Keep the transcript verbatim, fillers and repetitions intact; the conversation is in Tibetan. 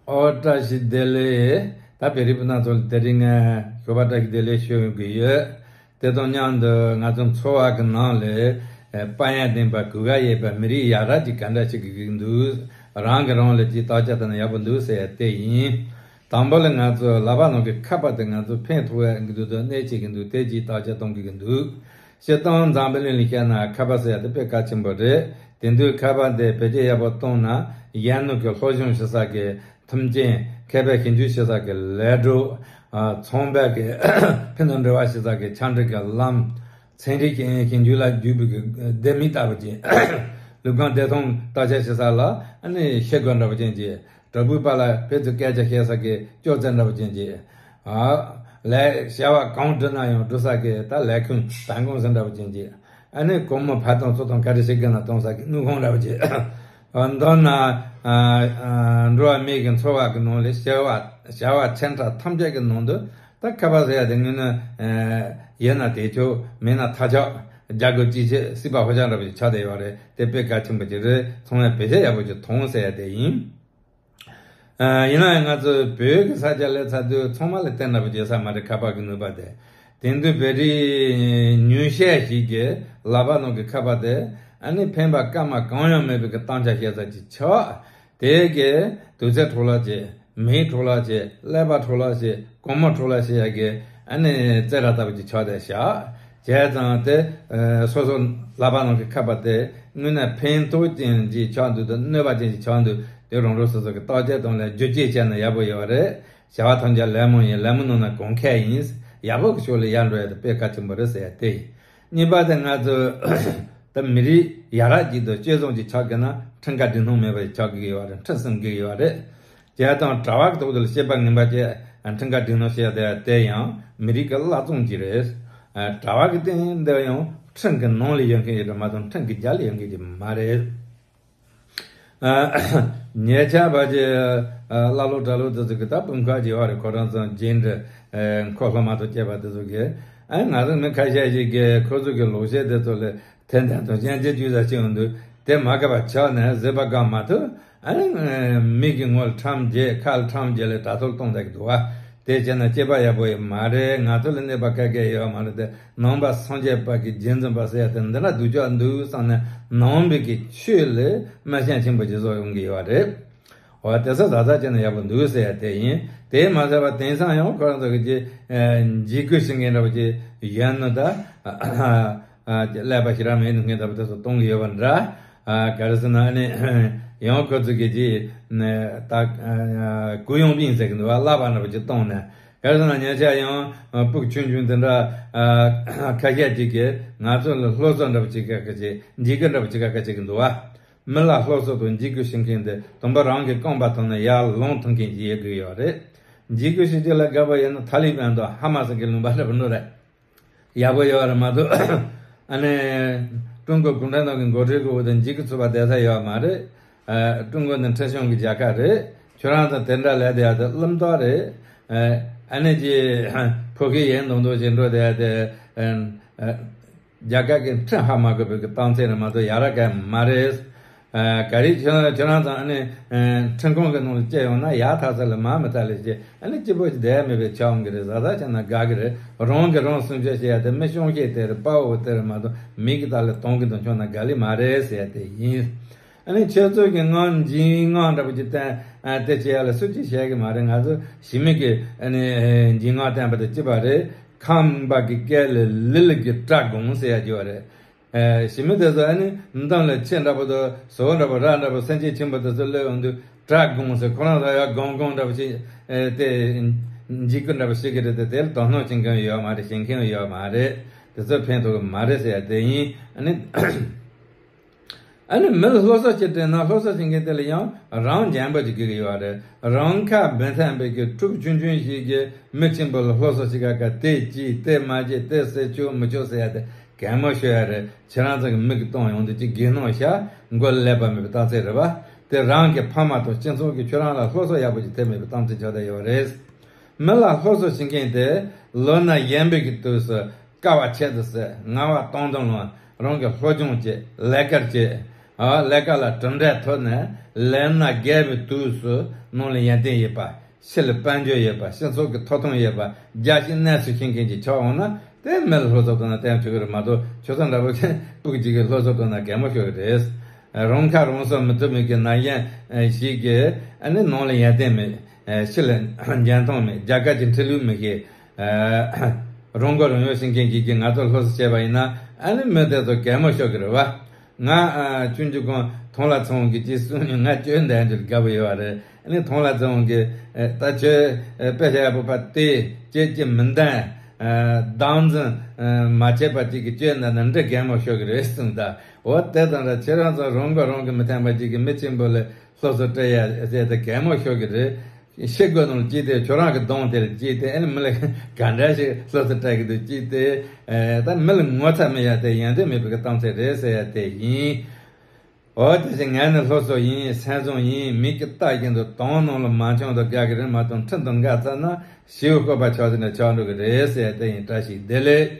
ཨོ་བཀྲ་ཤིས་བདེ་ལེགས། ད་བོད་རིགས་སྤུན་ཟླ་ཚོ་ལ་དེ་རིང་ངས་ཞོགས་པ་བཀྲ་ཤིས་བདེ་ལེགས་ཞུ་གི་ཡོད། དེ་དང་མཉམ་དུ་ང་ཚོ་འཚོ་བ་གི་ནང་ལ་དཔལ་ཡོན་ལྡན་པ་གུས་པ་ཡོད་པ་མི་རིགས་ཡག་རབས་ཅིག་ག་འདྲ་ཞིག་དགོས་ཀྱི་འདུག་རང་གིས་རང་ལ་ཅིག་བརྟག་དཔྱད་བཏང་ན་ཡག་པོ་འདུག་ཟེར་ཡ་དེ་ཡིན། དང་པོ་ལ་ང་ཚོ་ལག་པ་ནང་གི་ཁ་པར་དེ་ང་ཚོ་ཕན་ཐོགས་ཡ་གི་འདུག་དང་གནད་ཆེ་གི་འདུག་དེ་ཅིག་བརྟག་དཔྱད་གཏོང་དགོས་ཀྱི་འདུག་སྤྱིར་བཏང་འཛམ་བུ་གླིང་ལ་བཤད་ན་ཁ་པར་ཟེར་ཡ་དེ་དཔེ་གལ་ཆེན་པོ་རེད། དེ་དུས་ཁ་པར་དེ་བེད་སྤྱོད་ཡག་པོ་བཏང་ན་གཞན་ནང་གི་སློབ་སྦྱོང་བྱེད་ས་གི་མཐུན་རྐྱེན། མཁས་པའི་ཞིབ་འཇུག་བྱེད་ས་གི་ལས་སྒྲུབ། ཨ། ཚོང་པའི་གི་ཕན་ཚུན་འབྲེལ་བ་བྱེད་ས་གི་ཆ་འགྲིག་གི་ལམ། ཚན་རིག་གི་ཞིབ་འཇུག་ལ་བརྒྱུད་པའི་གི་ལྡེ་མིག་ལྟ་བུ་ཅན། ལུས་ཁམས་བདེ་ཐང་བརྟག་དཔྱད་བྱེད་ས་ལ་ཨ་ནི་ཤེལ་སྒོ་འདྲ་བོ་ཅན་གྱི། དྲ་འབུའི་བར་ལ་ཕན་ཚུན་སྐད་ཆ་བཤད་ས་གི་ཅོག་ཙེ་འདྲ་བོ་ཅན་གྱི། ཨ། ལས་བྱ་བ་གང་བསྒྲུབ་ན་ཡང་སྒྲུབ་ས་གི་ད་ལས་ཁུངས་བན་ཁུངས་ཟེར་འདྲ་བོ་ཅན་གྱི། ཨ་ནི་སྒོར་མོ་ཕར་དང་ཚུར་དང་ག་རེ་བྱེད་དགོས་ན་གཏོང་ས་གི་དངུལ་ཁང་འདྲ་བོ་ཅན། ཨ། མདོར་ན། ཨ། ཨ། འགྲོ་བ་མིའི་གི་འཚོ་བ་གི་ནང་ལ་བྱ་བ་བྱ་བ་ཆེ་ཕྲ་ཐམས་ཅད་ཀྱི་ནང་དུ་ད་ཁ་པར་ཟེར་ཡ་དེ་དངོས་གནས། ཨ། ཡོད་ན་དེ་ཆོག་མེད་ན་ཐ་ཆོག་རྒྱ་གོས་ཅི་བྱེད་སྲིད་པ་ཧོ་ཅང་འདྲ་བོ་ཅིག་ཆགས་བསྡད་ཡོད་རེད། དེ་དཔེ་གལ་ཆེན་པོ་ཅིག་རེད། ཚང་མས་བེད་སྤྱོད་ཡག་པོ་ཅིག་ཐོངས་ཟེར་ཡ་དེ་ཡིན། ཨ། ཡིན་ན་ཡང་ང་ཚོ་བོད་ཀྱི་ས་ཆ་སླེབས་ཚར་དུས་ཚང་མ་ལ་བསྟན་འདྲ་པོ་བྱེད་ས་མ་རེད། ཁ་པར་གྱི་ནུས་པ་དེ། དེང་དུས་བོད་རིགས་ཉུང་ཤས་ཤིག་གིས་ལག་པ་ནང་གི་ཁ་པར་དེ་ཨ་ནི་ཕན་པ་སྐར་མ་གང་ཡང་མེད་པའི་གི་གཏམ་ཆ་བཤད་ས་ཅིག་ཆགས། དེ་གིས་དུས་ཚོད་འཕྲོ་བརླག་བྱེད། མིའི་འཕྲོ་བརླག་བྱེད། ཀླད་པ་འཕྲོ་བརླག་བྱེད། སྒོར་མོ་འཕྲོ་བརླག་བྱེད་ཡ་གི་ཨ་ནི་རྩེད་ར་ལྟ་བུ་ཅིག་ཆགས་བསྡད་ཤག་བྱས་ཙང་དེ། ཨ། སོ་སོ་ལག་པ་ནང་གི་ཁ་པར་དེ་དངོས་གནས་ཕན་ཐོགས་ཅན་ཅིག་ཆགས་འདུག་དང་གནོད་པ་ཅན་ཅིག་ཆགས་འདུག་དེ་རང་རང་སོ་སོ་གི་བརྟག་དཔྱད་དང་ལ་བསྒྱུར་བཅོས་བྱས་ན་ཡག་པོ་ཡོད་རེད། བྱ་བ་ཐམས་ཅད་ལད་མོ་ཡིན། ལད་མོ་ནང་ན་གོང་ཁེ་ཡིན། ཡག་པོ་གི་ཕྱོགས་ལ་ཡར་འགྲོ་ཡ་དེ་དཔེ་གལ་ཆེན་པོ་རེད་ཟེར་ཡ་དེ་ཡིན། གཉིས་པ་དེ་ང་ཚོ་ད་མི་རིགས་ཡ་རབས་ཅིག་དང་སྤྱོད་བཟང་ཅིག་ཆགས་དགོས་ན་ཁྲིམས་ཁ་སྒྲིག་སྣང་མེད་པ་ཞིག་ཆགས་དགོས་ཀྱི་ཡོད་རེད། ཁྲིམས་སྲུང་དགོས་ཀྱི་ཡོད་རེད། བྱས་ཙང་གྲྭ་བ་གི་ཐོག་ཏུ་ལ་བཤད་པ་ངན་པ་བྱས་ཁྲིམས་ཁ་སྒྲིག་སྣང་བཤད་དེ་དེ་ཡང་མི་རིགས་ཀྱི་བླ་བཙོང་ཅིག་རེད། གྲྭ་བ་གི་སྟེང་འདི་ཡང་ཁྲིམས་ཀྱི་ནང་ལ་ཡོད་མཁན་ཡོད་རེད་མ་གཏོགས་ཁྲིམས་ཀྱི་རྒྱབ་ལ་ཡོད་མཁན་ཅིག་མ་རེད། ཉེ་ཆར་བར་གྱི་བླ་སློབ་གྲྭ་སློབ་དེ་ཚོ་གི་ད་དཔུང་ཁག་ཅིག་ཡོད་རེད། ཁོ་རང་ཚོ་རྗེས་འབྲེལ་འཁོར་སློབ་མ་གཏོགས་སྐྱེས་པ་དེ་ཚོ་གི། ཨ། ང་ཚོ་མི་ཁ་ཤས་ཤིག་གིས་ཁོ་ཚོ་གི་ལོག་བཤད་དེ་ཚོ་ལ་ཐེར་འདོན་དང་སྤྱན་འབུལ་ཞུ་ས་ཅིག་ཡོང་དུས་དེ་མ་དགའ་བ་ཆགས་ནས་བཟོད་པ་བསྐང་མ་ཐུབ། ཨ་ནི་མི་གི་ངོ་ལ་ཁྲམ་རྒྱག་ཁ་ལ་ཁྲམ་རྒྱག་ལས་དྲག་ཐོལ་གཏོང་བསྡད་ཀྱི་འདུག་བ། དེ་བྱས་ན་སྤྱོད་པ་ཡག་པོ་ཡོད་མ་རེད། ང་ཚོ་ལ་གནོད་པ་ག་གེ་ཡོད་མ་རེད་དེ། ནང་པ་སངས་རྒྱས་པ་གི་རྗེ་བཙུན་པ་ཟེར་ཡ་དེ་འདི་འདྲ་སྡུག་ཅག་འདུག་བསམ་ནས་ནང་པའི་གི་ཆོས་ལ་སྨར་ཤམ་ཆེན་པོ་ཅིག་བཟོ་ཡོང་གི་ཡོད་རེད། འོ་དེ་ཚོ་གཟབ་གཟབ་བྱས་ན་ཡག་པོ་འདུག་ཟེར་ཡ་དེ་ཡིན། དེ་མ་ཟད་པ་དེང་སང་ཡང་ཁོ་རང་ཚོ་གི་ཅིག་འཇིགས་སྐུལ་བྱེད་མཁན་འདྲ་པོ་ཅིག་ཡོད་ནོ་ད། ཀླད་པ་ཞེ་དྲག་མེད་མཁན་འདྲ་པོ་དེ་ཚོ་གཏོང་གི་ཡོད་པ་འདྲ། ག་རེ་ཟེར་ན་ཨ་ནི་ཡང་ཁོ་ཚོ་གི་ཅིག་ད་གུ་ཡངས་པིན་ཟེར་གི་འདུག་བ། བསླབ་པ་འདྲ་པོ་ཅིག་གཏོང་ནས། ག་རེ་ཟེར་ན་ཉེ་ཆར་ཡང་ཕྲུ་གུ་ཆུང་ཆུང་དེ་འདྲ་ཁ་ཤས་ཅིག་གིས་ང་ཚོ་ལ་སློབ་གསོ་འདྲ་པོ་ཅིག་ག་ག་ཅིག་འཇིགས་སྐུལ་འདྲ་པོ་ཅིག་ག་ག་བྱེད་ཀྱི་འདུག་བ། མི་ལ་སློབ་གསོ་དང་འཇིགས་སྐུལ་བྱེད་མཁན་དེ་དུམ་བུ་རང་གིས་རྐང་པ་ཐོན་ནས་ཡར་ལངས་ཐུབ་མཁན་ཅིག་ཡོད་དགོས་ཡོད་རེད། འཇིགས་སྐུལ་བྱེད་རྒྱུ་ལ་དགའ་པོ་ཡོད་ན་ཐ་ལི་བན་དང་ཧ་མ་སི་གི་ལུང་པ་འདྲ་པོ་འགྲོ་རེད། ཡག་པོ་ཡོད་རེད་མ་གཏོགས། ཨ་ནི་ཀྲུང་གོ་གུང་ཁྲན་ཏང་གི་འགོ་ཁྲིད་གི་འོག་ཏུ་འཇིགས་སྐུལ་ཚུགས་པ་བསྡད་ས་ཡོད་མ་རེད། ཀྲུང་གོ་ནི་ཁྲིམས་སྐྱོང་གི་རྒྱལ་ཁབ་རེད། ཁྱོད་རང་ཚོ་དེ་འདྲ་ལས་བསྡད་ཡ་དེ་རླུང་རྟ་རེད། ཨ་ནི་ཅི་ཕོ་སྐད་ཡན་མདོག་མདོག་ཅིག་འགྲོ་བསྡད་ཡ་དེ། རྒྱ་གར་གྱི་ཁྲིམས་ཧ་མ་གོ་བའི་གི་གཏམ་ཚིག་རེད་མ་གཏོགས་ཡ་རབས་གང་ཡང་མ་རེད། ཨ། ག་རེ་ཁྱོད་ཁྱོད་རང་ཚོ་ཨ་ནི་ཨ་ཁྲིམས་ཁང་གི་ནང་ལ་སྐྱེལ་ཡོང་ན་ཡག་ཐག་ཆོད་ལ་མ་མི་ཐག་ལས་ཀྱི་ཨ་ནི་སྐྱིད་པོ་ཞིག་བསྡད་ཡ་མེད་པའི་ཆགས་འོང་གི་རེད། གཟབ་གཟབ་བྱས་ན་དགའ་གི་རེད། རང་གིས་རང་སྲུང་སྐྱོབ་བྱེད་ཡ་དེ་མི་གཤོང་ཤེས་དེ་རེད། དཔའ་བོ་དེ་རེད་མ་གཏོགས་མི་གི་ཐོག་ལ་གཏོང་གི་འདུག་ཁྱོད་ན་དགའ་ལེ་མ་རེད་ཟེར་ཡ་དེ་ཡིན། ཨ་ནི་ཁྱོད་ཚོ་གི་ངག་འཇིགས་ངག་འདྲ་པོ་ཅིག་བསྟན་ཨ་དེ་བྱེད་ཡ་ལ་སུ་གཅིག་བྱེད་ཀྱི་མ་རེད། ང་ཚོ་ཞི་མི་གི་ཨ་ནི་འཇིགས་ངག་བསྟན་པ་དེ་གཅིག་པ་རེད། ཁམས་པ་གི་སྐད་ལ་ལི་ལི་གི་སྐྲག་དགོངས་ཟེར་ཡ་ཅིག་ཡོད་རེད། ཨེ། ཞི་མི་དེ་ཚོ་ཨ་ནི་མདུན་ལ་ཁྱི་འདྲ་པོ་དང་ཟོ་འདྲ་པོ་ར་འདྲ་པོ་སེམས་ཅན་ཆེན་པོ་དེ་ཚོ་སླེབས་ཡོང་དུས་སྐྲག་དགོངས་ཟེར། ཁོ་རང་ཚོ་ཡང་དགོངས་དགོངས་འདྲ་པོ་ཞིག་ཨེ། དེ་འཇིགས་སྐུལ་འདྲ་པོ་ཞིག་གི་རེད་དེ། དེར་དོ་སྣང་བྱེད་མཁན་ཡོད་མ་རེད། བྱེད་མཁན་ཡོད་མ་རེད། དེ་ཚོ་ཕན་ཐོགས་གི་མ་རེད་ཟེར་ཡ་དེ་ཡིན། ཨ་ནི་ཨ་ནི་མི་ལ་སློབ་གསོ་བྱེད་དྲན་ན་སློབ་གསོ་བྱེད་མཁན་དེ་ལ་ཡང་རང་འཇམ་པོ་ཅིག་དགོས་ཀྱི་ཡོད་རེད། རང་ཁ་འབེན་ཐན་པའི་གི་ཕྲུ་གུ་ཆུང་ཆུང་ཞིག་གིས་མི་ཆེན་པོ་ལ་སློབ་གསོ་བྱེད་ག་ག་དེ་ཅི་དེ་མ་བྱེད་དེ་ཟེར་ཆོག་མི་ཆོག་ཟེར་ཡ་དེ། གད་མོ་ཤོར་ཡ་རེད། ཁྱེད་རང་ཚོ་གི་མིག་གིས་གཏོང་ཡོང་དུས་ཅིག་དགེ་སྣང་ཤར་མགོ་ལ་ཀླད་པ་མེད་པའི་རྟགས་མཚན་རེད་པ། དེ་རང་གི་ཕ་མ་དང་སྤྱི་ཚོགས་ཀྱིས་ཁྱོད་རང་ལ་སློབ་གསོ་ཡག་པོ་ཅིག་ཐེབས་མེད་པའི་རྟགས་མཚན་ཆགས་བསྡད་ཡོད་རེད། མི་ལ་སློབ་གསོ་བྱེད་མཁན་དེ་ལོ་ན་ཡན་པའི་གི་དུས་སུ་དཀའ་བ་ཆེ་དུ་སེ་ངལ་བ་གཏོང་གཏོང་ལ་རང་གི་སློབ་སྦྱོང་བྱེད། ལས་ཀར་བྱེད། ཨ་ལས་ཀ་ལ་གྲུབ་འབྲས་ཐོབ་ནས་ལས་སྣ་རྒྱས་པའི་དུས་སུ་ནང་ལ་ཡོན་ཏན་ཡོད་པ། ཕྱི་ལ་དཔལ་འབྱོར་ཡོད་པ། སྤྱི་ཚོགས་ཀྱི་ཐོབ་ཐང་ཡོད་པ། རྒྱལ་སྤྱིའི་གནས་སུ་ཤེས་མཁན་ཅིག་ཆགས་འོང་ན། དེ་མི་ལ་སློབ་གསོ་གཏོང་ན་བསྟན་ཐུབ་ཀྱི་རེད་མ་གཏོགས། ཁྱོད་ཚོ་འདྲ་པོ་ཕྲུ་གུ་ཅིག་གིས་སློབ་གསོ་གཏོང་ན་གད་མོ་ཤོར་གྱི་རེད། རང་ཁ་རང་གསོ་མི་ཐུབ་མཁན་གྱི་ན་གཞོན་ཞིག་གིས་ཨ་ནི་ནང་ལ་ཡོན་ཏན་མེད། ཕྱི་ལ་འཇོན་ཐང་མེད། རྒྱལ་ཁབ་ཀྱི་འཕྲིན་ལས་མི་ཤེས། རང་མགོ་རང་ཡོད་བྱེད་མཁན་ཞིག་གིས་ང་ཚོ་སློབ་གསོ་བྱས་པ་ཡིན་ན། ཨ་ནི་མི་དེ་ཚོ་གད་མོ་ཤོར་གྱི་རེད་བ། ང་ཨ་ཆུང་ཆུང་གོང་ཐོང་ལ་ཚོང་གི་ཅིག་གསུང་ནས། ང་ཁྱོད་འདྲ་འདྲ་དགའ་པོ་ཡོད་བ་རེད། ཨ་ནི་ཐོང་ལ་ཚོང་གི་ཨ་ད་ཁྱོད་ཨ་དཔེ་ཆ་ཡག་པོ་ཕར་བལྟས། ཁྱོད་ཀྱི་མི་འདང་། ཨ་བདག་འཛིན་ཨ་མ་བྱས་པ་ཅིག་གིས་ཁྱོད་འདྲ་འདྲ་འདྲ་གད་མོ་ཤོར་གི་རེད་གསུངས་ད། འོ་དེ་དང་འདྲ། ཁྱེད་རང་ཚོ་རང་མགོ་རང་གིས་མི་ཐོན་པ་ཅིག་གིས་མི་ཆེན་པོ་ལ་སློབ་གསོ་སྤྲད་ཡ་ཟེར་ཏེ་གད་མོ་ཤོར་གི་རེད། ཤེལ་སྒོ་ནང་ལ་བསྐྱིལ་ཏེ། ཁྱོད་རང་གི་གདོང་དེ་ལ་བསྐྱིལ་ཏེ། ཨ་ནི་མི་ལ་ག་འདྲ་ཞིག་སློབ་གསོ་སྤྲད་ཀྱི་འདུག་བསྐྱིལ་ཏེ། ཨེ་ད་མི་ལ་ངོ་ཚ་མེད་ཡ་དེ་ཡོན་ཏན་མེད་པའི་གཏམ་ཚིག་རེད་ཟེར་ཡ་དེ་ཡིན། འོ་དེ་བཞིན་ངས་ནི་སློབ་གསོ་ཡིན། སེམས་བཟང་ཡིན། མིག་གིས་ལྟ་བཞིན་དུ་དོན་ནང་ལ་མ་འཆང་དུ་དགའ་གི་རེད་མ་གཏོགས། འཕྲིན་དུ་འགའ་ཚ་ན་ཞེའུ་བཀོད་པ་ཆགས་ཟིན་ན་ཆགས་འགྲོ་གི་རེད་ཟེར་ཡ་དེ་ཡིན། བཀྲ་ཤིས་བདེ་ལེགས།